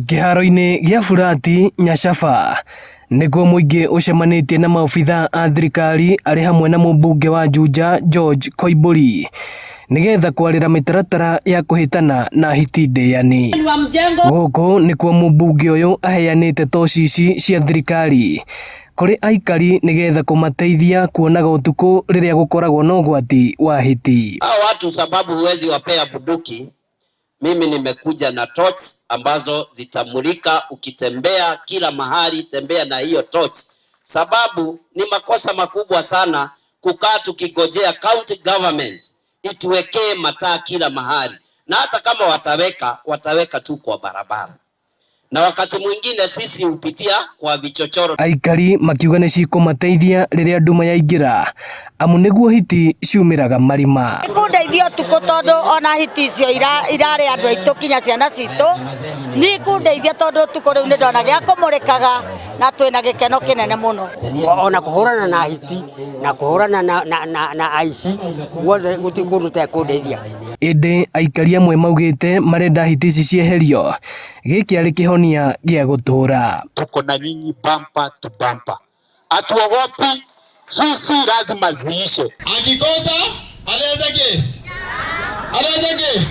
Kĩharo-inĩ gĩa Burati Nyacaba nĩkuo mũingĩ ũcemanĩtie na maobithaa a thirikari arĩ hamwe na mũmbunge wa Juja George Koimbũri nĩgetha kwarĩra mĩtaratara ya kũhĩtana na hiti ndĩani. Gũkũ nĩkuo mũmbunge ũyũ aheanĩte toci ici cia thirikari kũrĩ aikari nĩgetha kũmateithia kuonaga ũtukũ rĩrĩa gũkoragwo na ũgwati wa hiti. Hao watu sababu huwezi wapea bunduki, mimi nimekuja na torch ambazo zitamulika ukitembea kila mahali, tembea na hiyo torch, sababu ni makosa makubwa sana kukaa tukigojea county government ituwekee mataa kila mahali, na hata kama wataweka, wataweka tu kwa barabara, na wakati mwingine sisi hupitia kwa vichochoro. Aikari makiuga nĩ cikũmateithia rĩrĩa nduma yaingĩra amu nĩguo hiti ciumĩraga marima. Ikundeithia ũtukũ tondũ ona hiti icio irarĩ andũ aitũ kinya ciana citũ nĩ ikundeithia tondũ ũtukũ rĩu nĩ ndona gĩa kũmũrĩkaga na twĩna gĩkeno kĩnene mũno. Ona kũhũrana na hiti na kũhũrana na aici guothe gũtirĩ kũndũ tekũndeithia. Ĩndĩ aikari amwe maugĩte marenda hiti ici cieherio gĩkĩ arĩ kĩhonia gĩa gũtũũra. Tuko na nyinyi bumper to bumper, hatuogopi. Fisi lazima ziishe. Akikosa anaweza anaweza.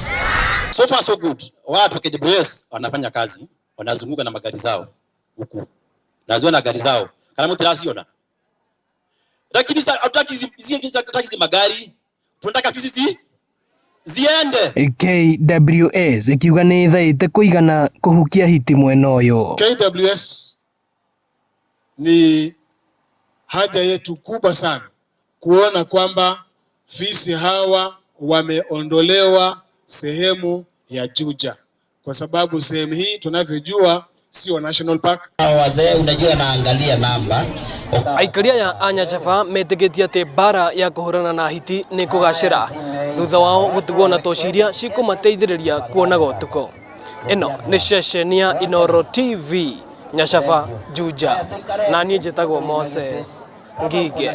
So far so good. Watu KWS wanafanya kazi, wanazunguka na magari zao huku, naziona gari zao kana mtiraziona, lakini sasa hatutaki hatutaki hizi magari, tunataka fisi ziende. KWS ĩkiuga nĩ ĩthaĩte kũigana kũhukia hiti mwena ũyũ. KWS ni haja yetu kubwa sana kuona kwamba fisi hawa wameondolewa sehemu ya Juja, kwa sababu sehemu hii tunavyojua sio national park. Wazee unajua naangalia namba. Aikari aya a Nyacaba metĩkĩtie atĩ mbara ya kũhũrana na hiti nĩ kũgacĩra thutha wao gũtigwo na toci iria cikũmateithĩrĩria kuonaga ũtukũ. Ĩno nĩ ceceni ya Inooro TV Nyacaba Juja, na niĩ njĩtagwo Moses Ngige.